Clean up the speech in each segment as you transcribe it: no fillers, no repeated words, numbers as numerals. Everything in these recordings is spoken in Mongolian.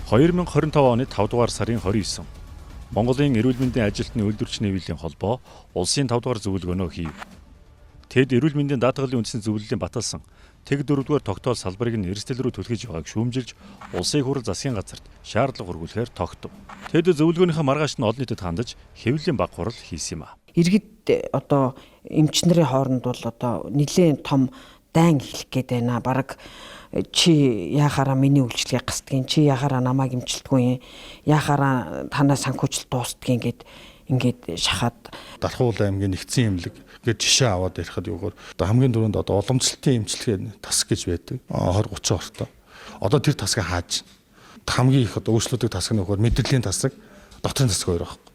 2025 оны 5 дугаар сарын 29. Монголын эрүүл мэндийн ажилтны үйлдвэрчний хэвлэлийн холбоо улсын 5 дугаар зөвлөгөөнөө хийв. Тэд эрүүл мэндийн даатгалын үндсэн зөвлөлийн баталсан тэг 4 дугаар тогтоол салбарыг нь эрсдэл рүү түлхэж байгааг шүүмжилж улсын их хурл засгийн газарт шаардлага өргүүлэхээр тогтов. Тэд зөвлөгөөнийхөө маргааш нь олон нийтэд хандаж хэвлэлийн баг хурал хийсэн юм а. Иргэд одоо эмч нарын хооронд бол одоо нэлээд том дайн эхлэх гээд байна. Бараг чи яхаараа миний үйлчлэгийг гасдгийн, чи яхаараа намайг эмчилдэггүй юм, яхаараа танаа санхүүжилт дуустдгийн гэд ингээд шахаад. Дархуул аймгийн нэгдсэн эмнэлэг гэж жишээ аваад ярихад юугаар одоо хамгийн түрүүнд одоо уламжлалтын эмчилгээ тасаг гэж байдаг. 20 30 ортой. Одоо тэр тасгийг хааж хамгийн их одоо өөрчлөлтөг тасаг нь өгөхөр мэдрэлийн тасаг, дотрын тасаг хоёр байхгүй.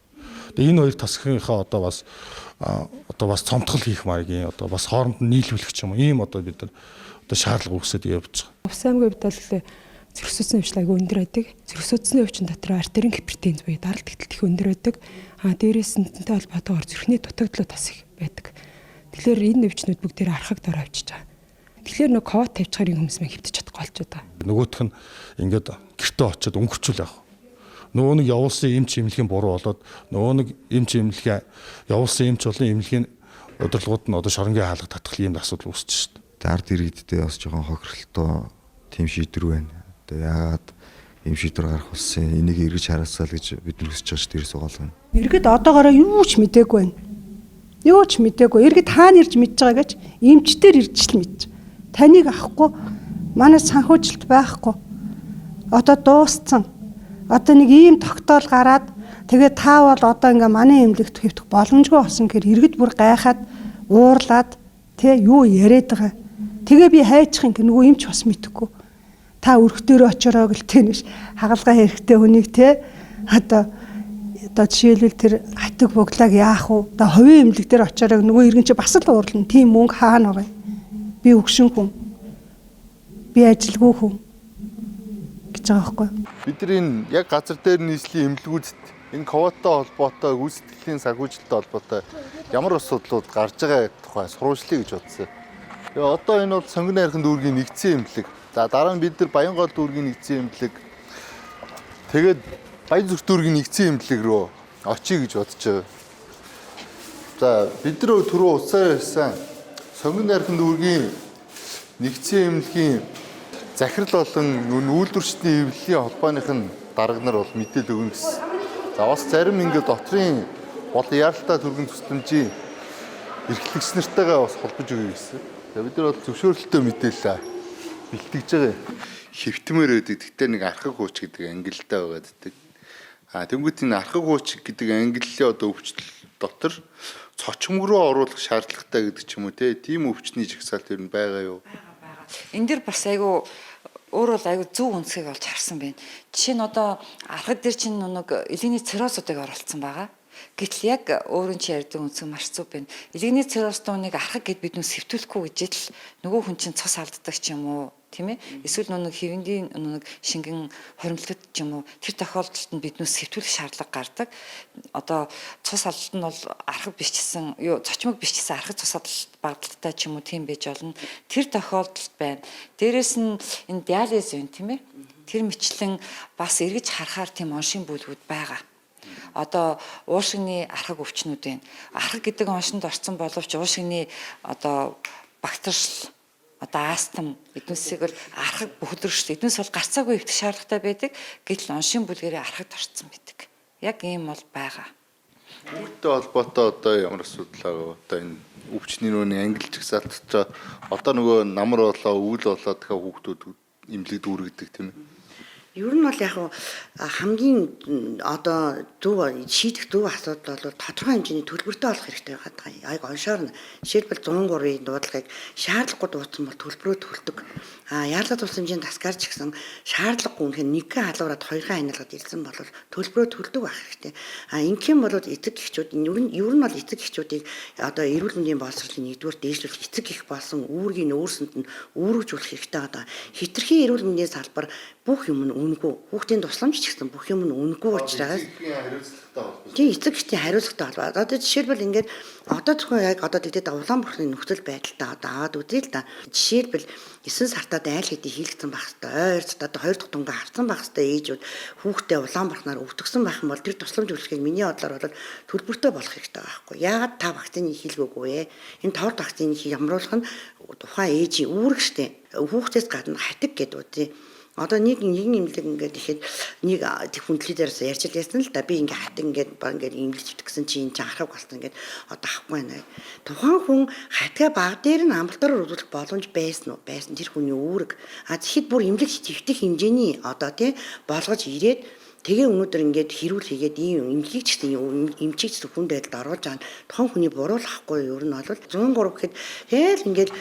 Тэгээ энэ хоёр тасгийнхаа одоо бас цомтгол хийх маягийн одоо бас хооронд нь нийлүүлэх ч юм уу ийм одоо бид нар одоо шаардлага үүсээд явж байгаа. Увс аймгийн хувьд бол зүрх судасны өвчин айгүй өндөр байдаг. Зүрх судасны өвчин дотор артерийн гипертенз буюу даралт тэгтэл их өндөр байдаг. А дээрээс нь тэнтэй холбоотойгоор зүрхний дутагдлууд бас их байдаг. Тэгэхээр энэ өвчнүүд бүгдээр архаг дор авчиж байгаа. Тэгэхээр нэг код тавьчихаар энэ хүмүүс мэн хэвтэж чадахгүй болчиход байгаа. Нөгөөх нь ингээд гэртээ очиод өнгөрчүүл явах. Нөгөө нэг явуулсан эмч эмнэлгийн буруу болоод нөгөө нэг эмч эмнэлгийн явуулсан эмч болон эмнэлгийн удирдлагууд нь одоо шоронгийн хаалга татах ийм асуудал үүсэж шít. Ард иргэдтэй бас жоохон хохиролтой тийм шийдвэр байна. Одоо яагаад ийм шийдвэр гарах болсон, энийг эргэж хараасаа л гэж бид нар хүсэж байгаа шүү дээ, ерөөсөө гол нь. Иргэд одоогоороо юу ч мдээгүй байна. Юу ч мдээгүй. Иргэд хаана ирж мэдж байгаа гэж эмчтэр ирж л мэдж. Таныг авахгүй, манай санхүүжилт байхгүй. Одоо дууссан. Одоо нэг ийм тогтоол гараад тэгээ та бол одоо ингээ манай эмнэлэгт хэвтэх боломжгүй болсон гэхээр иргэд бүр гайхаад уурлаад тэ юу яриад байгаа. Тэгээ би хайчих юм нөгөө эмч бас мэдэхгүй. Та өрхтөөрөө очороо гэлтэй нэш хагалгаа хэрэгтэй хүнийг те одоо жишээлбэл тэр хатиг буглааг яах вэ? Одоо хувийн эмнэлэг дээр очороо нөгөө иргэн чи бас л уурлна. Тийм мөнгө хаана байгаа юм? Би өгшин хүн. Би ажилгүй хүн гэж байгаа байхгүй юу? Бид нар энэ яг газар дээр нийслэлийн эмнэлгүүдэд энэ ковидтой холбоотой гүйцэтгэлийн санхүүжилттэй холбоотой ямар асуудлууд гарч байгаа тухай сурвалжлая гэж бодсон. Тэгээ одоо энэ бол Сонгон найрхан дүүргийн нэгдсэн эмнэлэг. За дараа нь бид нар Баянгол дүүргийн нэгдсэн эмнэлэг. Тэгээд Баян зүрх дүүргийн нэгдсэн эмнэлэг рүү очие гэж бодож байгаа. За бид нар түрүү уцаар ярьсан Сонгон найрхан дүүргийн нэгдсэн эмнэлгийн захирал болон үйлдвэрчдийн хэвлэлийн холбооных нь дарга нар бол мэдээлэл өгнө гэсэн. За бас зарим ингээд дотрын болон яаралтай түргэн төслөмжийн эрхлэгч нартайгаа бас холбож өгье гэсэн. За бид нар бол зөвшөөрөлтөө мэдээлэл бэлтгэж байгаа юм. Хэвтмээр байдаг. Тэгтээ нэг архаг хууч гэдэг ангилалтай байгаа гэдэг. А тэнгуут энэ архаг хууч гэдэг ангиллын одоо өвчлөл дотор цочмог руу оруулах шаардлагатай гэдэг ч юм уу те. Тийм өвчний жагсаалт ер нь байгаа юу? Энэ дэр бас айгүй өөр бол айгүй зөв үнцгийг олж харсан байна. Жишээ нь одоо архаг дээр чинь нэг элегний циррозуудыг оруулсан байгаа. Гэтэл яг өөрийн чи ярьдаг үнцэг маш зөв байна. Элегний цирроз дууныг архаг гэд бид нү сэвтүүлэхгүй гэж ил нөгөө хүн чинь цус алддаг ч юм уу, тийм ээ. Эсвэл нэг хэвэндийн нэг шингэн хоримтлогд ч юм уу, тэр тохиолдолд нь бид нү сэвтүүлэх шаардлага гардаг. Одоо цус алдалт нь бол архаг биш гэсэн юу цочмог биш гэсэн архаг цус алдалт багталтай ч юм уу тийм байж болно. Тэр тохиолдолд байна. Дээрэс нь энэ диализ байна, тийм ээ. Тэр мэтлэн бас эргэж харахаар тийм оншийн бүлгүүд байгаа. Одоо уушигны архаг өвчнүүд байна. Архаг гэдэг оншинд орсон боловч уушигны одоо бактершил, одоо астм эднүсийг бол архаг бүхлөршил эднүс бол гарцаагүй өвтөх шаардлагатай байдаг. Гэтэл оншийн бүлгэрээ архагт орсон байдаг. Яг ийм бол байгаа. Хүүхдтэй холбоотой одоо ямар асуудал байгаа вэ? Одоо энэ өвчний нөөний англи жагсаалт дотор одоо нөгөө намар болоо өвөл болоо дахиад хүүхдүүд эмнэлэг дүүргдэг тийм ээ. Ер нь бол яг хамгийн одоо зөв шийдэх зөв асуудал бол тодорхой хэмжээний төлбөртэй болох хэрэгтэй байгаа. Яг оншоор нь жишээлбэл 103-ын дуудлагыг шаардлагагүй дуудсан бол төлбөрөө төлдөг. А яалаа тусламжийн тасгаар ч гэсэн шаардлагагүй үнэхээр нэгэн халуураад хоёрхан ханиалгад ирсэн бол төлбөрөө төлдөг байх хэрэгтэй. А ингэх юм бол эцэг эхчүүд ер нь бол эцэг эхчүүдийг одоо эрүүл мэндийн боловсролын нэгдүгээр дээшлүүлэх эцэг эх болсон үүргийг өөрсөнд нь үүрэгжүүлэх хэрэгтэй байгаа. Хитрхийн эрүүл мэндийн салбар бүх юм нь үнэгүй. Хүүхдийн тусламж ч гэсэн бүх юм нь үнэгүй учраас тийм, эцэг эхчийн хариуцлагатай холбоо. Одоо жишээлбэл, ингээд одоо зөвхөн яг одоо тэгтээ улаан бурхны нөхцөл байдалтай одоо аваад үзье л да. Жишээлбэл, 9 сартаа айл хэдий хийлгэсэн байх хэвээр, ойр одоо 2 дахь тунгаа авсан байх хэвээр ээжүүд хүүхдээ улаан бурхнаар өвтгсөн байх юм бол тэр тусламж үйлчлэгийг миний бодлоор бол төлбөртэй болох хэрэгтэй байхгүй. Яагаад та вакцины хийлгээгүй вэ? Энэ тор вакцины хямруулах нь тухайн ээжийн үүрэг штэ. Хүүхдээс гадна хатиг гэдэг үү. Одоо нэг нэгэн эмнэлэг ингээд ихэд нэг хүндлий дээрээс ярьж л ясан л да, би ингээд хатаг ингээд баг ингээд эмнэлж гэсэн чи энэ чинь архаг болсон, ингээд одоо авахгүй байна. Тухайн хүн хатгаа баг дээр нь амбулаториор үзүүлэх боломж байсан уу? Байсан, тэр хүний үүрэг. А тэгэхэд бүр эмнэлэг хэвтэх хэмжээний одоо тий болгож ирээд, тэгээ өнөөдөр ингээд хэрүүл хийгээд ийм эмнэлгийг ч гэсэн, эмчийг ч гэсэн хүнд байдалд оруулж байгаа нь тухайн хүний буруулахгүй юу? Ер нь бол 103 гэхэд тэгэл ингээд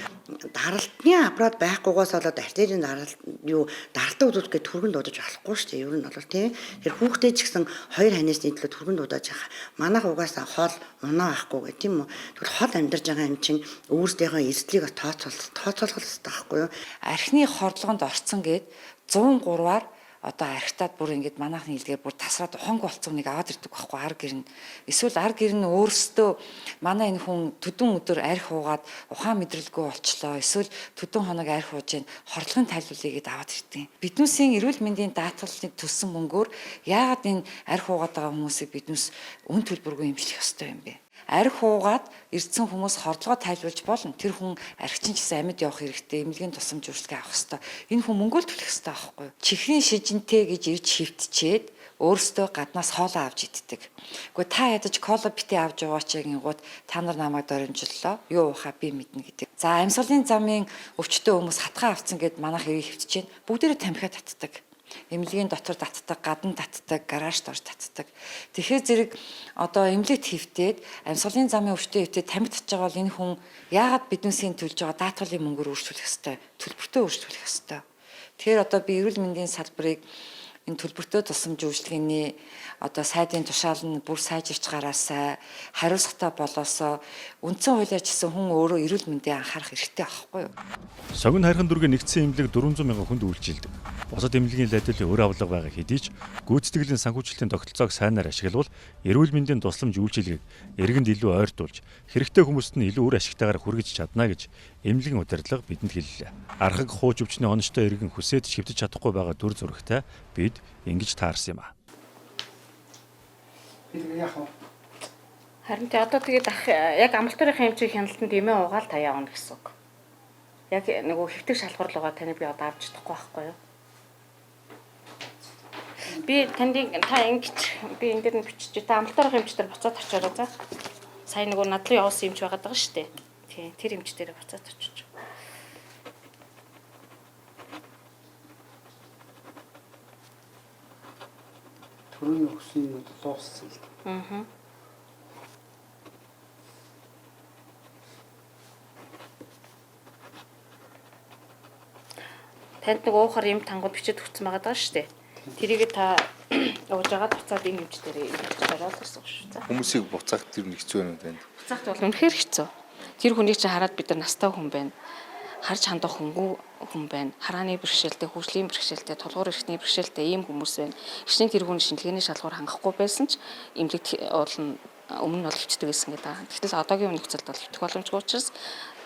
даралтны аппарат байхгүйгээс болоод артерийн даралт юу даралтаа үзүүлэх гээд түргэн дуудаж болохгүй шүү дээ. Ер нь бол тийм. Тэр хүүхдээ ч гэсэн хоёр ханаас нийтлээ түргэн дуудаж байгаа. Манайх угаасаа хол унаа авахгүй гэх тийм үү. Тэгвэл хол амьдарч байгаа юм чинь өөрсдийнхөө эрсдлийг тооцоолох хэрэгтэй байхгүй юу? Архины хордлогонд орцсон гээд 103-аар одоо архитаад бүр ингээд манайхны хэлдгээр бүр тасраад ухаангүй болцсон нэг аваад ирдэг байхгүй, ар гэрн. Эсвэл ар гэр нь өөрсдөө манай энэ хүн төдөн өдөр арх уугаад ухаан мэдрэлгүй болчлоо. Эсвэл төдөн хоног арх ууж гин хордлогын тайлбарлыг гээд аваад ирдэг. Биднүүсийн эрүүл мэндийн даатгалыг төлсөн мөнгөөр яагаад энэ арх уугаад байгаа хүмүүсийг биднүүс үн төлбөргүй эмчлэх ёстой юм бэ? Арх уугаад ирсэн хүмүүс хордлогоо тайлбарлаж болно. Тэр хүн архичин ч гэсэн амьд явах хэрэгтэй, эмнэлгийн тусламж үйлчилгээ авах хэрэгтэй. Энэ хүн мөнгө л төлөх хэрэгтэй байхгүй юу? Чихрийн шижинтэй гэж ирж хөвтчээд өөрсдөө гаднаас хоолоо авч иддэг. Гэхдээ та ядаж кола бити авч яваач гингууд та нар намайг доромжлолоо. Юу уухаа би мэднэ гэдэг. За, амьсгалын замын өвчтөе хүмүүс хатгаа авцсан гэд манайх эрийг хөвтөж чинь бүгдээрээ тамхиа татдаг, эмнэлгийн дотор татдаг, гадна татдаг, гаражт орж татдаг. Тэгэхээр зэрэг одоо эмнэлэгт хэвтээд, амьсгалын замын өвчтөе хэвтээд тамхи татж байгаа бол энэ хүн яагаад биднээсийн төлж байгаа даатгалын мөнгөөр өөрчлөх ёстой, төлбөртөө өөрчлөх ёстой. Тэгэхээр одоо би эрүүл мэндийн салбарыг энэ төлбөртөө тусламж үйлчилгээний одоо сайдын тушаал нь бүр сайжирч гараасай, хариуцлагатай болоосоо, үндсэн хуулиар ч гэсэн хүн өөрөө эрүүл мэндийн анхаарах эрхтэй байхгүй юу? Согино хайрхан дүүргийн нэгдсэн эмнэлэг 400 мянган хүнд үйлчилдэг. Бусад эмнэлгийн ладил өөр авлага байгаа хэдий ч гүйцэтгэлийн санхүүжилтийн тогтолцоог сайнаар ашиглавал эрүүл мэндийн тусламж үйлчилгээг иргэнд илүү ойртуулж, хэрэгтэй хүмүүст нь илүү үр ашигтайгаар хүргэж чадна гэж эмнэлгийн удирдлага бидэнд хэллээ. Архаг хууч өвчний оноштой иргэн хүсээд ч хэвтэж чадахгүй байгаа дүр зурагтай бид ингэж таарсан юм а. Яг вэ? Харин тий, одоо тэгээд ах яг амбулаторийн эмчийн хяналтанд эмээ угаал та явна гэсэн үг. Яг нөгөө хэвтэх шалгуур руугаа таны би одоо авч чадахгүй байхгүй юу? Би танд та ингэж би энэ дээр нь бичиж, та амбулаторийн эмч дээр буцаад очиороо, за. Сая нөгөө над руу явуулсан эмч байгаад байгаа шүү дээ. Тий, тэр эмч дээр буцаад очиж. Төрөний өгсөн юмуд дууссан л да. Аа. Танд нэг уухар юм тангууд бичиж өгсөн байгаа даа шүү дээ. Тэрийг та ууж байгаа, буцаад энэ эмч дээр ирж ороо л гэсэн үг шүү. За. Хүмүүсийг буцаах тэр нэг хэцүү байна уу танд? Буцаахт бол үнэхээр хэцүү. Тэр хүнийг чи хараад бид нар настай хүн байна. Харж хандах хүнгүй хүн байна. Харааны бэрхшээлтэй, хөгжлийн бэрхшээлтэй, тулгуур эрхтний бэрхшээлтэй ийм хүмүүс байна. Хичнээн тэр хүн шинжилгээний шалгуур хангахгүй байсан ч эмнэлэгт бол өмнө нь бол хэвтдэг байсан гэдэг. Гэтэл одоогийн нөхцөлд бол хэвтэх боломжгүй учраас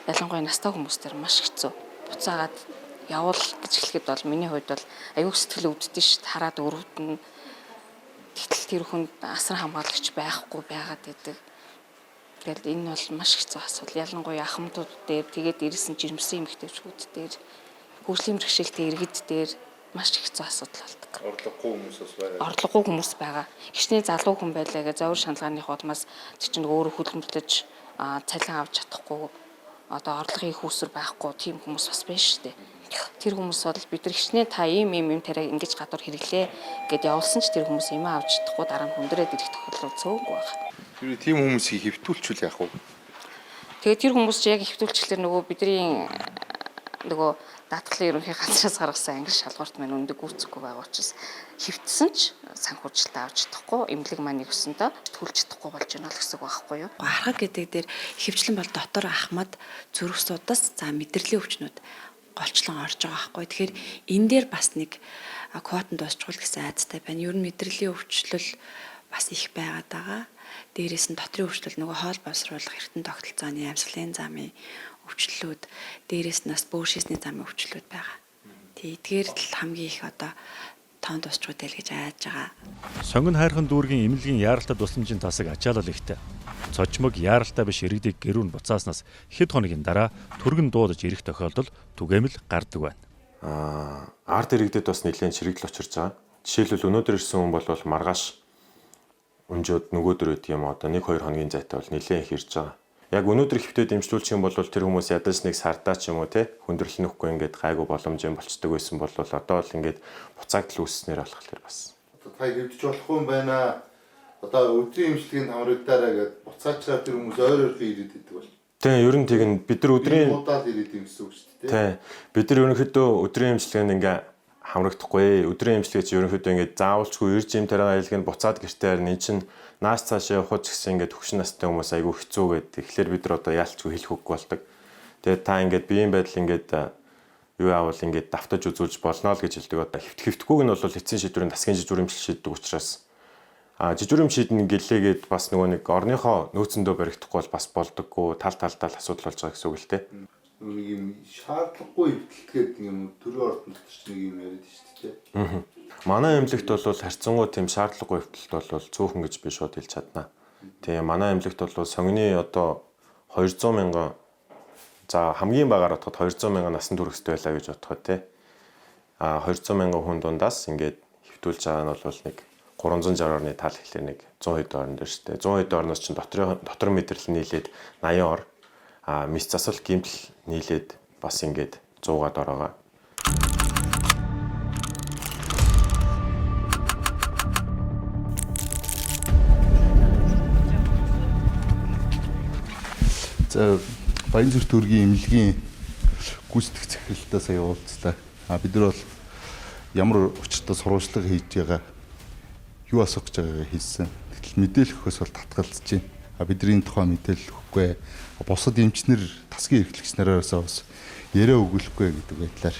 ялангуяа настай хүмүүс дээр маш хэцүү. Буцаагаад явуул гэж хэлэхэд бол миний хувьд бол аюул сэтгэл өвддөг шүү дээ. Хараад өрөвдөн. Гэтэл тэр хүнд асар хамгаалагч байхгүй байгаад байдаг. Тэгэл энэ бол маш хэцүү асуудал. Ялангуяа ахмадууд дээр, тэгээд дээрээс нь жирэмсэн эмэгтэйчүүд дээр, хөгжлийн бэрхшээлтэй иргэд дээр маш их хэцүү асуудал болдог. Орлогогүй хүмүүс бас байгаа. Орлогогүй хүмүүс байгаа. Хичнээн залуу хүн байлаа гэж зовир шаналгааных улмаас тэр чинь өөрөө хөдөлмөрлөж цалин авч чадахгүй, одоо орлогын их үүсвэр байхгүй тийм хүмүүс бас байна шүү дээ. Тэр хүмүүс бол бид нар хичнээн та ийм ийм юм тариа ингэж гадуур хэрэглээ гэд явуулсан ч тэр хүмүүс юм авч чадахгүй, дараа нь хүндрээд ирэх тохиолдол цөөнгүй байна. Тэр тийм хүмүүсийг хэвтүүлчихвэл яах вэ? Тэгээд тэр хүмүүс чи яг хэвтүүлчихлээр нөгөө бидний нөгөө даатгалын ерөнхий газраас гаргасан англи шалгуурт маань өндөг гүйцэхгүй байгаа учраас хэвтсэн ч санхүүжилт авч чадахгүй, эмнэлэг маань нэг өсөндөө төлж чадахгүй болж байна л гэсэн үг байхгүй юу? Архаг гэдэг дээр ихэвчлэн бол дотор ахмад, зүрх судас, за мэдрэлийн өвчнүүд голчлон орж байгаа байхгүй. Тэгэхээр энэ дээр бас нэг квотанд дуусчихвал гэсэн айдастай байна. Ер нь мэдрэлийн өвчлөл бас их байгаад байгаа. Дээрээс нь дотрын өвчлөл нөгөө хоол боловсруулах эрдэнэ тогтолцооны амьсгалын замын өвчлөлүүд, дээрээс нь бас бөөршисний замын өвчлөлүүд байгаа. Тий, эдгээр л хамгийн их одоо тоон дуусчихгүй л гэж айж байгаа. Сонгон хайрхан дүүргийн эмнэлгийн яаралтай тусламжийн тасаг ачаалал ихтэй. Цочмог яаралтай биш иргэдийг гэрүүн буцааснаас хэд хоногийн дараа түргэн дуудаж ирэх тохиолдол түгээмэл гардаг байна. Ард иргэдэд бас нэлээд чирэгдэл учирч байгаа. Жишээлбэл өнөөдөр ирсэн хүн бол маргааш өнжөөд нөгөөдөр өгд юм одоо 1-2 хоногийн зайтай бол нэлээд их ирж байгаа. Яг өнөөдөр хэвтээд дэмжлүүлчих юм бол тэр хүмүүс ядаж нэг сардаа ч юм уу те хүндрэл нөхгүй ингээд гайгүй боломж юм болчдөг байсан бол одоо л ингээд буцаагдал үүсснээр болохоор бас. Та хэвдэж болохгүй юм байна. Одоо өдрийн эмчилгээнд хамрагдаарай гэд буцаачраа тэр хүмүүс ойр ойрхон ирээд идэг бол. Тийм, ер нь тэгнэ бид нар өдрийн удаал ирээд юм гэсэн үг шүү дээ. Тийм. Бид нар ерөнхийдөө өдрийн эмчилгээнд ингээ хамрагдахгүй. Өдрийн эмчилгээ чи ерөнхийдөө ингээ заавалчгүй ирж юм тариа аялаг нь буцаад гэртээ харин эн чин нааш цаашаа явах ч гэсэн ингээ төгшин настай хүмүүс айгүй хэцүү гэдэг. Тэгэхээр бид нар одоо яалчгүй хэлэх үггүй болдог. Тэгээд та ингээд биеийн байдал ингээд юу яавал ингээд давтаж үзүүлж болно л гэж хэлдэг. Одоо хэвтгэхгүйг нь бол эцсийн шийдвэрийн тасгийн жижүүр эмчил шийддэг учраас жижүүр эмч шийднэ гэлээгээд бас нөгөө нэг орныхоо нөөцөндөө баригдахгүй бол бас болдоггүй, тал талдаа л асуудал болж байгаа гэсэн үг л дээ. Нэг юм шаардлагагүй эвдэлт гэдэг юм төрийн ордон дотор ч нэг юм яриад шүү дээ. Манай эмнэлэгт бол харьцангуй тийм шаардлагагүй эвдэлт бол цөөхөн гэж би шууд хэлж чадна. Тийм, манай эмнэлэгт бол сонгоны одоо 200 мянган, за хамгийн багаар бодоход 200 мянган насан туршид байлаа гэж бодоход тий. 200 мянган хүн дундаас ингээд хэвтүүлж байгаа нь бол нэг 360 орны тал гэхлээр нэг 100 хэд орн дээр шүү дээ. 100 хэд орноос чинь дотор мэдрэл нийлээд 80 ор, мис засал гимтэл нийлээд бас ингээд 100-аад ороогоо. За Баянзүрх дүүргийн эмнэлгийн гүйцэтгэх захиралтай сая уулзлаа. Бид нар бол ямар учиртай сурвалжлага хийж байгаа, юу асуух гэж байгаагаа хэлсэн. Гэтэл мэдээлэл өгөхөөс бол татгалзаж байна. Бидний энэ тухай мэдээлэл өгөхгүй. Бусад эмчнэр тасгийн эрхлэгч нараас бас яриа өгүүлэхгүй гэдэг байдлаар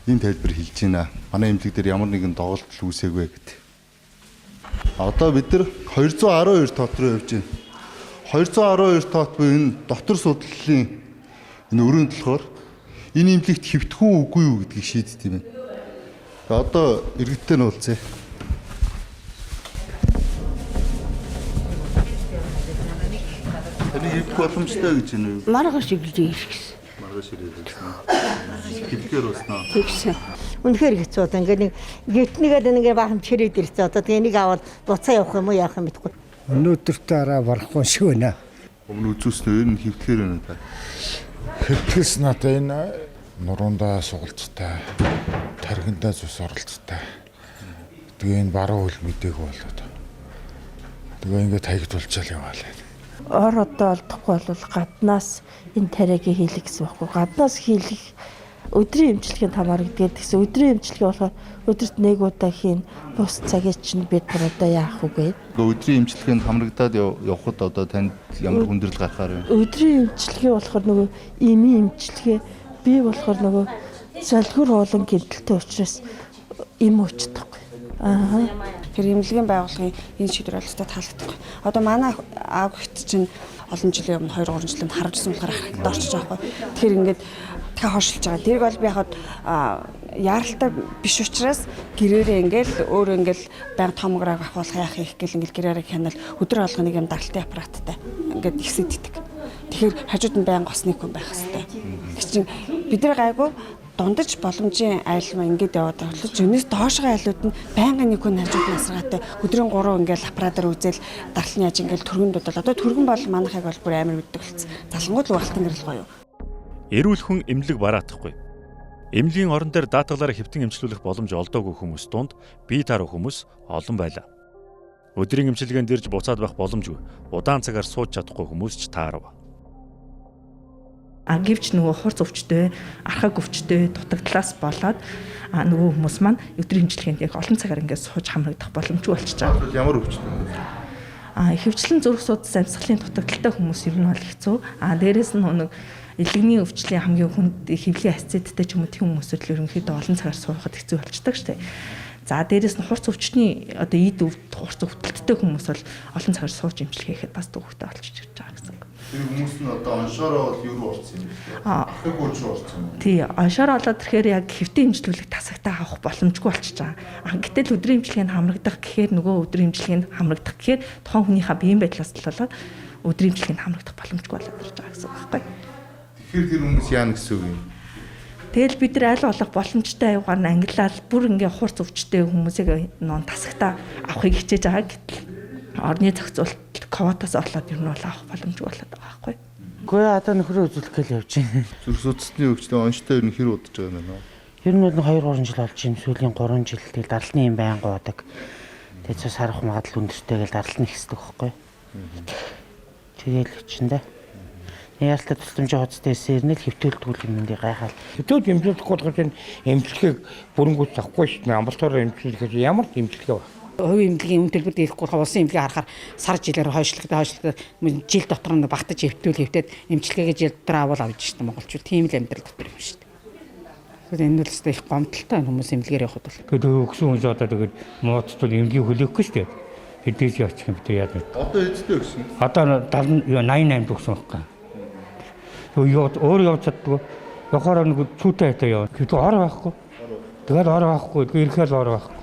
энэ тайлбар хэлж байна. Манай эмнэлэг дээр ямар нэгэн доголдол үүсээгүй гэдэг. Одоо бид нар 212 тот руу явж байна. 212 тот буюу энэ дотор судлалын энэ өрөөнд болохоор энэ эмнэлэгт хэвтэх үү үгүй юу гэдгийг шийддэг юм байна. Одоо иргэдтэй нь уулзъя. Таны хэвтэх боломжтой гэж байна уу? Маргааш ирж гэсэн. Маргааш ирээд гэсэн. Хэвтгэхээр болсноо. Тэгсэн. Үнэхээр хэцүү одоо ингээд нэг гетнийгээд ингээд баахан чирээд ирсэн. Одоо тэгээ нэг аваад буцаа явах юм уу яах юм мэдэхгүй. Өнөөдөртөө араа барахгүй шиг байна. Өмнө үзүүлсэн өөр нь хэвтгэхээр байна та. Хэвтгэс надаа энэ нуруундаа сугалцтай, тархиндаа цус оролцтой. Тэгээ энэ баруун хөл мдээгүй болоод. Тэгээ ингээд хаягдуулчаал яваалаа. Ор одоо олдохгүй бол гаднаас энэ тариагийг хийлэх гэсэн байхгүй. Гаднаас хийлэх өдрийн эмчилгээнд хамаарагддаг гэсэн. Өдрийн эмчилгээ болохоор өдөрт нэг удаа хийн, бус цагийг чинь бид нар одоо яах вэ? Өдрийн эмчилгээнд хамрагдаад явхад одоо танд ямар хүндрэл гарахаар байна? Өдрийн эмчилгээ болохоор нөгөө эмийн эмчилгээ, би болохоор нөгөө залгуур уулан гэмтэлтэй учраас эм өчтөхгүй. Аа. Тэр эмнэлгийн байгууллагын энэ шийдвэр бол өстой таалагдахгүй. Одоо манай аав гэгт чинь олон жилийн өмнө 2 3 жилийн өмнө харуулсан болохоор харагдаад орчиж байгаа байхгүй. Тэгэхээр ингээд дахиад хойшилж байгаа. Тэрийг бол би яхад яаралтай биш учраас гэрээрээ ингээл өөрөө ингээл байнга томограф авахулах яах их гэл ингээл гэрээрээ хянал өдөр болгоно нэг юм даралтын аппараттай ингээд ихсэд идэг. Тэгэхээр хажууд нь байнга осны хүн байх хэвээр. Тэг чинь бид нар гайгүй дундаж боломжийн айлма ингээд яваад байгаа бол өнөөс доошгоо айлууд нь байнгын нэг хүн хажууд нь асаргаатай өдрийн 3 ингээл аппаратаар үзэл дарлны яаж ингээл түргэнд бодол одоо түргэн бол манайхыг бол бүр амар мэддэг болсон. Залангууд л алтан гэрэл гоё. Эрүүл хүн эмнэлэг бараатахгүй. Эмнэлгийн орон дээр даатгалаараа хэвтэн эмчлүүлэх боломж олдоогүй хүмүүс дунд бие таарах хүмүүс олон байлаа. Өдрийн эмчилгээнд ирж буцаад байх боломжгүй. Удаан цагаар сууж чадахгүй хүмүүс ч таарав. А гэвч нөгөө хурц өвчтөй, архаг өвчтөй дутагдлаас болоод нөгөө хүмүүс маань өдрийн эмчилгээнд яг олон цагаар ингээд сууж хамрагдах боломжгүй болчихж байгаа. Ямар өвчтөй юм бэ? Ихэвчлэн зүрх судас амьсгалын дутагдaltaй хүмүүс ер нь бол хэцүү. Дээрээс нь нэг Илэгний өвчлийн хамгийн хүнд хэвлийн асцидтэй ч юм уу тийм хүмүүсүүд л ерөнхийдөө олон цагаар суухад хэцүү болчдөг шүү дээ. За дээрэс нь хурц өвчний одоо ид өвд хурц өвдөлттэй хүмүүс бол олон цагаар сууж эмчилгээ хийхэд бас төвөгтэй болчих ирж байгаа гэсэн үг. Тэр хүмүүс нь одоо оншоороо бол юу руу орсон юм бэ? Архаг ууж руу орсон юм. Тий, оншоороо болоод ирэхээр яг хэвтэн эмчилгүүлэх тасагтаа авах боломжгүй болчихж байгаа. Гэтэл өдрийн эмчилгээнд хамрагдах гэхээр нөгөө өдрийн эмчилгээнд хамрагдах гэхээр тухайн хүнийхээ биеийн байдлаас л болоод өдрийн эмчилгээнд хамрагдах боломжгүй болоод ирж байгаа гэсэн үг байхгүй. Тэгэхээр тэр хүмүүс яана гэсэн үг юм? Тэгэл бид нар аль болох боломжтой аюугаар нь ангилал бүр ингээ хурц өвчтэй хүмүүсийг нон тасагтаа авахыг хичээж байгаа гэтэл орны зохицуулалт квотаас олоод ер нь бол авах боломжгүй болоод байгаа байхгүй. Үгүй одоо нөхрөө үзүүлэх гээл явж байна. Зүрх судасны өвчтөй онцтой ер нь хэр удаж байгаа юм бэ? Ер нь бол 2 3 жил болж байна. Сүүлийн 3 жил тэгэл даралтны юм байнга уудаг. Тэгээд цус харах магадлал өндөртэй гэл даралт нь ихсдэг байхгүй. Тэгэл хичэндэ. Яалтаа тусламжийн хоцтой ирсэн ирнэ л хэвтүүлдэггүй юм дий гайхаал. Хэвтүүл эмчилгэхгүй болохоор энэ эмчилгээг бүрэнгүүц авахгүй шүү дээ. Амбулаториор эмчилгэхэд ямар ч эмчилгээ байна. Хувийн эмнэлгийн үн төлбөр дийлэхгүй болохоор улсын эмнэлгийг харахаар сар жилээр хойшлогдоо жил дотор нь багтаж хэвтүүл хэвтээд эмчилгээгээ жил дотор авал авч шít монголчууд тийм л амьдрал дотор юм шүү дээ. Тэгэхээр энэ бол өстой их гомдолтой хүмүүс эмнэлгээр явхад бол. Тэгээд өгсөн хүмүүс одоо тэгээд мууцтул эмнэлгийг хүлээхгүй шүү дээ. Хэдийч очих юм бэ яа. Одоо эцтэй өгсөн. Одоо 88 өгсөн байхгүй. Өөр явж чаддгүй. Явахаараа нэг цүүтэй хайтай явна. Гэвч ор байхгүй. Тэгээд ор байхгүй. Ирэхээр л ор байхгүй.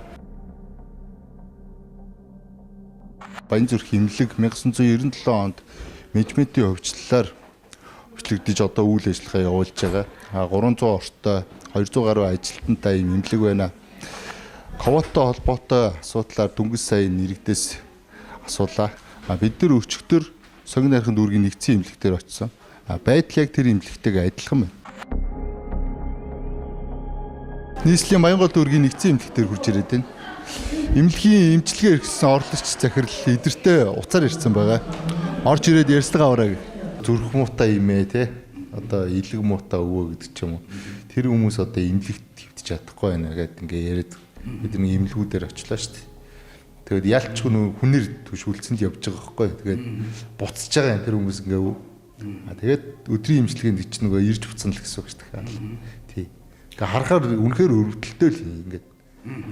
Баян зүрх эмнэлэг 1997 онд менежментийн хөвчлөлөөр хөтлөгдөж одоо үйл ажиллагаа явуулж байгаа. 300 ортой 200 гаруй ажилтнтай ийм эмнэлэг байна. Ковидтой холбоотой асуудлаар дөнгөж сая нэрэгдээс асуулаа. Бид нар өчигдөр Сонгон найрхан дүүргийн нэгдсэн эмнэлэг дээр очисон. Байдал яг тэр эмнэлэгтэйгээ адилхан байна. Нийслэлийн Баянгол дүүргийн нэгдсэн эмнэлэг дээр хурж ирээд байна. Эмнэлгийн эмчилгээ эрхэлсэн орлогч захирал эдэртээ уцаар ирсэн байгаа. Орж ирээд ярьцлага аваарай. Зүрх муутай юм ээ те. Одоо илэг муутай өвөө гэдэг ч юм уу. Тэр хүмүүс одоо эмнэлэгт хэвтэж чадахгүй байна гэдээ ингээ яриад бид нэг эмнэлгүүдээр очлоо шүү дээ. Тэгээд ялчгүй нөө хүнээр түшүүлсэн л явж байгаа байхгүй. Тэгээд буцаж байгаа юм тэр хүмүүс ингээ. Тэгээд өдрийн эмчилгээнд чи нөгөө ирж буцсан л гэсэн үг шүү дээ. Тий. Ингээ харахаар үнэхээр өрөвдөлтөө л ингээд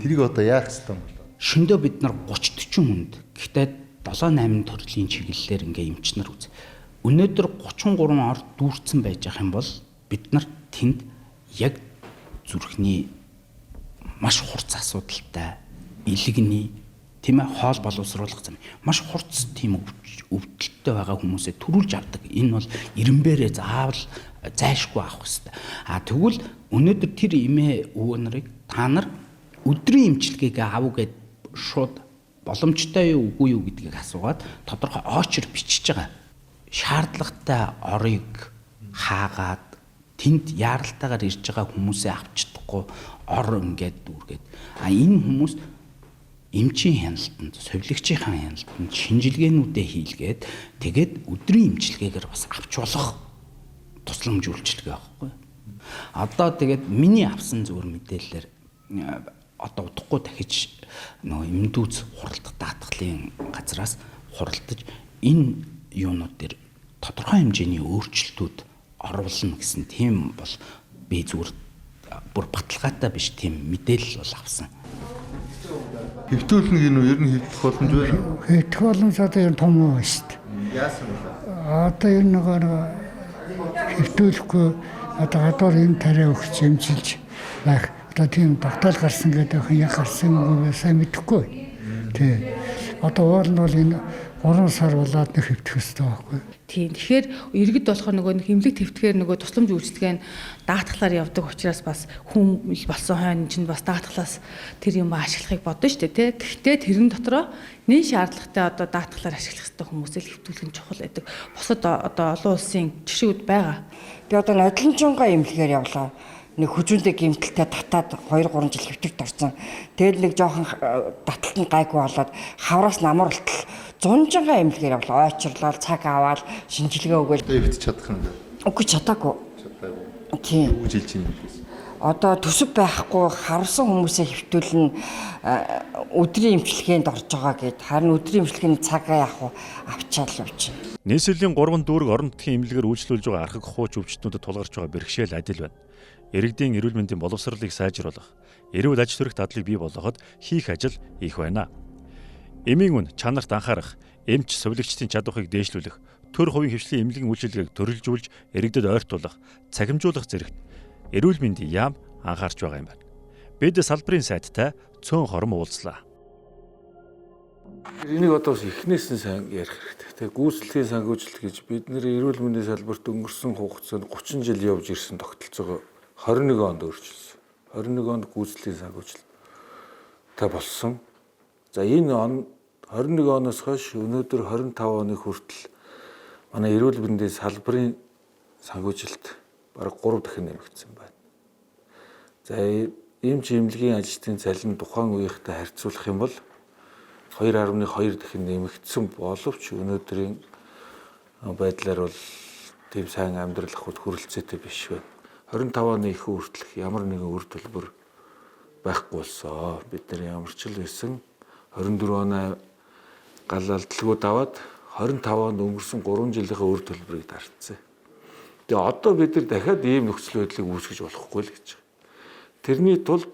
тэрийг одоо яах ёстой юм бэ? Шөндөө бид нар 30 40 хүнд гэхдээ 7 8 төрлийн чиглэлээр ингээ эмч нар үз. Өнөөдөр 33 ор дүүрсэн байж ах юм бол бид нар тэнд яг зүрхний маш хурц асуудалтай илэгний тийм ээ хоол боловсруулах зам маш хурц тийм өвдөлттэй байгаа хүмүүсээ төрүүлж авдаг. Энэ бол эренбэрээ заавал зайшгүй авах хэрэгтэй. А тэгвэл өнөөдөр тэр эмээ өвөө нарыг та нар өдрийн эмчилгээг аав гэд шууд боломжтой юу үгүй юу гэдгийг асуугаад тодорхой очер бичиж байгаа. Шаардлагатай орыг хаагаад тэнд яаралтайгаар ирж байгаа хүмүүсээ авч чадахгүй ор ингээд дүүргээд а энэ хүмүүс эмчийн хяналтанд, сувилагчийн хяналтанд шинжилгээнүүдээ хийлгээд тэгээд өдрийн эмчилгээгээр бас авч болох тусламж үйлчилгээ байхгүй. Одоо тэгээд миний авсан зүгээр мэдээлэлээр одоо удахгүй дахиж нөгөө эмдүүц хуралдах даатгалын газраас хуралдаж энэ юунууд дээр тодорхой хэмжээний өөрчлөлтүүд оруулна гэсэн тийм бол би зүгээр бүр баталгаатай биш тийм мэдээлэл бол авсан. Хэвтүүлнэ гэнэ үү? Ер нь хэвтэх боломж байна уу? Хэвтэх боломж одоо ер нь том байна шүү дээ. Яасан бэ? Одоо ер нь нөгөө хэвтүүлэхгүй одоо гадуур энэ тариа өгч эмчилж байх. Одоо тийм тогтоол гарсан гэдэг охин яг гарсан үгүй сайн мэдэхгүй. Тий. Одоо уул нь бол энэ 3 сар болоод нэг хэвтэх ёстой байхгүй. Тийм. Тэгэхээр иргэд болохоор нөгөө нэг хэмлэг твтгэхээр нөгөө тусламж үйлчилгээ нь даатгалаар явдаг учраас бас хүн болсон хойно чинь бас даатгалаас тэр юм ашиглахыг бодно шүү дээ, тий. Гэхдээ тэрэн дотроо нэн шаардлагатай одоо даатгалаар ашиглах хэрэгтэй хүмүүсээ л хэвтүүлэх нь чухал байдаг. Бусад одоо олон улсын жишгүүд байгаа. Би одоо нодлонжонгоо эмнэлгээр явлаа. Нэг хөжүүндээ гэмтэлтэй татаад 2 3 жил хэвтэгт орсон. Тэгэл нэг жоохон таталт нь гайгүй болоод хавраас намар болтол зунжингаа эмнэлгээр явлаа. Ойчрлол цаг аваад шинжилгээ өгөөл. Хэвтэж чадах юм бэ? Үгүй чадаагүй. Чадаагүй. Тийм. Юу гэж хэлж байна юм бэ? Одоо төсөв байхгүй харвсан хүмүүсээ хэвтүүлнэ, өдрийн эмчилгээнд орж байгаа гэд. Харин өдрийн эмчилгээний цагаа яг авчаал явж байна. Нийслэлийн 3 дүүрэг орон нутгийн эмнэлгээр үйлчлүүлж байгаа архаг хууч өвчтнүүдэд тулгарч байгаа бэрхшээл адил байна. Иргэдийн эрүүл мэндийн боловсролыг сайжруулах, эрүүл аж төрөх дадлыг бий болгоход хийх ажил их байна. Эмийн үн чанарт анхаарах, эмч сувилагчдын чадварыг дээшлүүлэх, төр хувийн хвшлийн эмнэлгийн үйлчилгээг төрөлжүүлж иргэдэд ойртуулах, цахимжуулах зэрэгт эрүүл мэндийн яам анхаарч байгаа юм байна. Бид салбарын сайдтай цөөн хором уулзлаа. Энийг одоо бас эхнээс нь сайн ярих хэрэгтэй. Тэг гүйцэтгэлийн санхүүжилт гэж бид нэр эрүүл мэндийн салбарт өнгөрсөн хугацаанд 30 жил явж ирсэн тогтолцоогоо 21 онд өөрчилсөн. 21 онд гүйцэтгэлийн санхүүжилт та болсон. За энэ он 21 оноос хойш өнөөдөр 25 оны хүртэл манай эрүүл мэндийн салбарын санхүүжилт бараг 3 дахин нэмэгдсэн байна. За эмч эмнэлгийн ажилтны цалин тухайн үеийнхтэй харьцуулах юм бол 2.2 дахин нэмэгдсэн боловч өнөөдрийн байдлаар бол тийм сайн амьдрал авахд хүрэлцээтэй биш байна. 25 оны их хүртэлх ямар нэгэн үр төлбөр байхгүй болсон. Бид нар ямар ч л байсан 24 оноо гал алдалгүй даваад 25 онд өнгөрсөн 3 жилийнхээ үр төлбөрийг дарцсан. Тэгээ одоо бид нар дахиад ийм нөхцөл байдлыг үүсгэж болохгүй л гэж байгаа. Тэрний тулд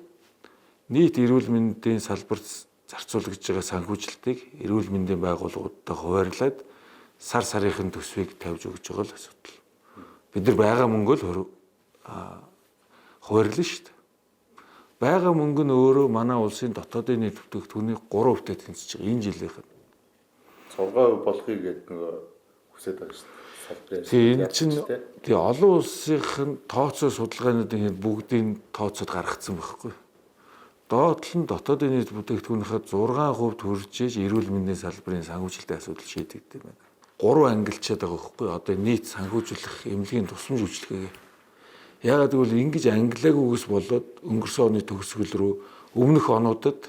нийт эрүүл мэндийн салбарт зарцуулагдж байгаа санхүүжилтийг эрүүл мэндийн байгууллагуудад хуваарлаад сар сарынхын төсвийг тавьж өгч байгаа л асуудал. Бид нар байгаа мөнгөө л хуваарлаа шүү дээ. Байгаа мөнгө нь өөрөө манай улсын дотоодын нийт бүтээгдэхүүний 3%-тэй тэнцэж байгаа энэ жилийнх нь. 6% болохыг гэдэг нөгөө хүсэж байгаа шүү дээ. Салбарын. Тийм энэ чинь тий олон улсынх нь тооцоо судалгаануудын бүгдийн тооцоод гаргацсан байхгүй. Доод тал нь дотоодын нийт бүтээгдэхүүнийхээ 6% хүрж иж эрүүл мэндийн салбарын санхүүжилтийн асуудал шийдэгдэв юм байна. 3 ангилчаад байгаа байхгүй. Одоо нийт санхүүжүүлэх эмнэлгийн тусламж үйлчилгээгээ. Яагаад гэвэл ингэж ангилаагүйгээс болоод өнгөрсөн оны төгсгөл рүү өмнөх онуудад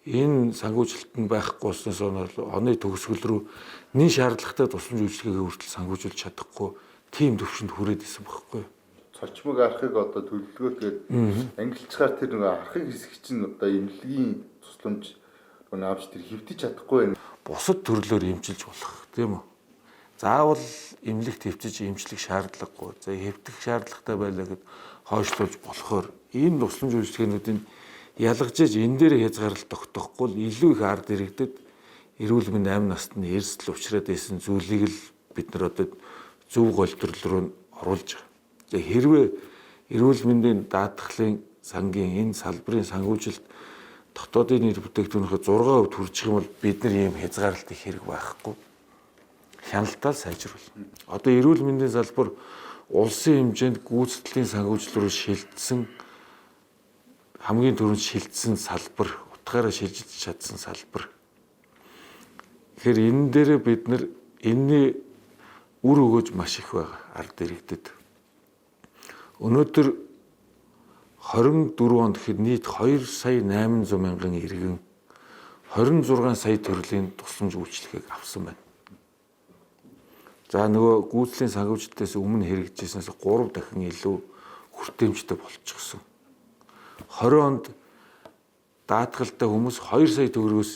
энэ санхүүжилт нь байхгүй болсноос оны төгсгөл рүү нэн шаардлагатай тусламж үйлчилгээгээ хүртэл санхүүжүүлж чадахгүй тийм төвшөнд хүрээд исэн байхгүй. Цочмог архыг одоо төлөвлөгөөтэйгээр ангилчгаар тэр нэг архыг хэсэг чинь одоо эмнэлгийн тусламж авч тэр хэвтэж чадахгүй байна. Бусад төрлөөр эмчилж болох тийм үү? Заавал эмнэлэгт хэвтэж эмчлэх шаардлагагүй. За хэвтэх шаардлагатай байлаа гэд хойшлуулж болохоор ийм тусламж үйлчилгээнүүдийн ялгаж иж энэ дээр хязгаарлалт тогтоохгүй л илүү их ард иргэдэд эрүүл мэнд амь насны эрсдэл учраад байсан зүйлийг л бид нар одоо зөв голдрол руу оруулж байгаа. За хэрвээ эрүүл мэндийн даатгалын сангийн энэ салбарын санхүүжилт дотоодын нийт бүтээгдэхүүнийхээ 6% хүрчих юм бол бид нар ийм хязгаарлалт их хэрэг байхгүй. Хяналтаа сайжруулна. Одоо эрүүл мэндийн салбар улсын хэмжээнд гүйцэтгэлийн санхүүжилт рүү шилжсэн хамгийн түрүүнд шилжсэн салбар, утгаараа шилжиж чадсан салбар. Тэгэхээр энэ дээр бид нар энэний үр өгөөж маш их байгаа ард иргэдэд. Өнөөдөр 24 онд гэхэд нийт 2 сая 800 мянган иргэн 26 сая төрлийн тусламж үйлчилгээг авсан байна. За нөгөө гүйцэтгэлийн санхүүжилтээс өмнө хэрэгжижсэнээс 3 дахин илүү хүртээмжтэй болчихсон. 20 онд даатгалтай хүмүүс 2 сая төгрөгөөс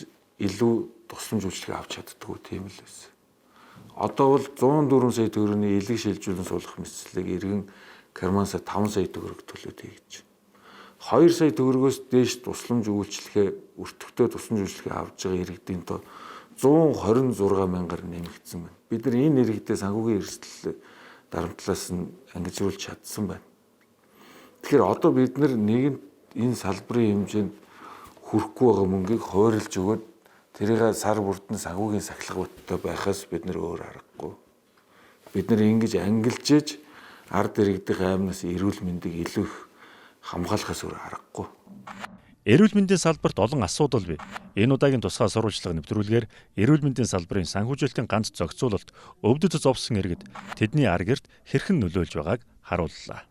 илүү тусламж үйлчилгээ авч чаддаггүй тийм л байсан. Одоо бол 104 сая төгрөгийн элэг шилжүүлэн суулгах мэтлэг иргэн кармансаа 5 сая төгрөг төлөөд хийж. 2 сая төгрөгөөс дээш тусламж үйлчилгээ өртөгтэй тусламж үйлчилгээ авч байгаа иргэдийн тоо 126 мянгаар нэмэгдсэн байна. Бид нар энэ иргэдээ санхүүгийн эрсдэл дарамтлаас нь ангижруулж чадсан байна. Тэгэхээр одоо бид нар нэгэнт энэ салбарын хэмжээнд хүрэхгүй байгаа мөнгийг хойрлж өгөөд тэрийг сар бүрдэн санхүүгийн сахилга баттай байхаас бид нар өөр аргагүй. Бид нар ингэж ангилж иж ард иргэдийн аймнаас эрүүл мэндийг илүү их хамгаалахаас өөр аргагүй. Эрүүл мэндийн салбарт олон асуудал бий. Энэ удаагийн тусгай сурвалжлага нэвтрүүлгээр эрүүл мэндийн салбарын санхүүжилтийн ганц зохицуулалт өвдөд зовсон иргэд тэдний ар гэрт хэрхэн нөлөөлж байгааг харууллаа.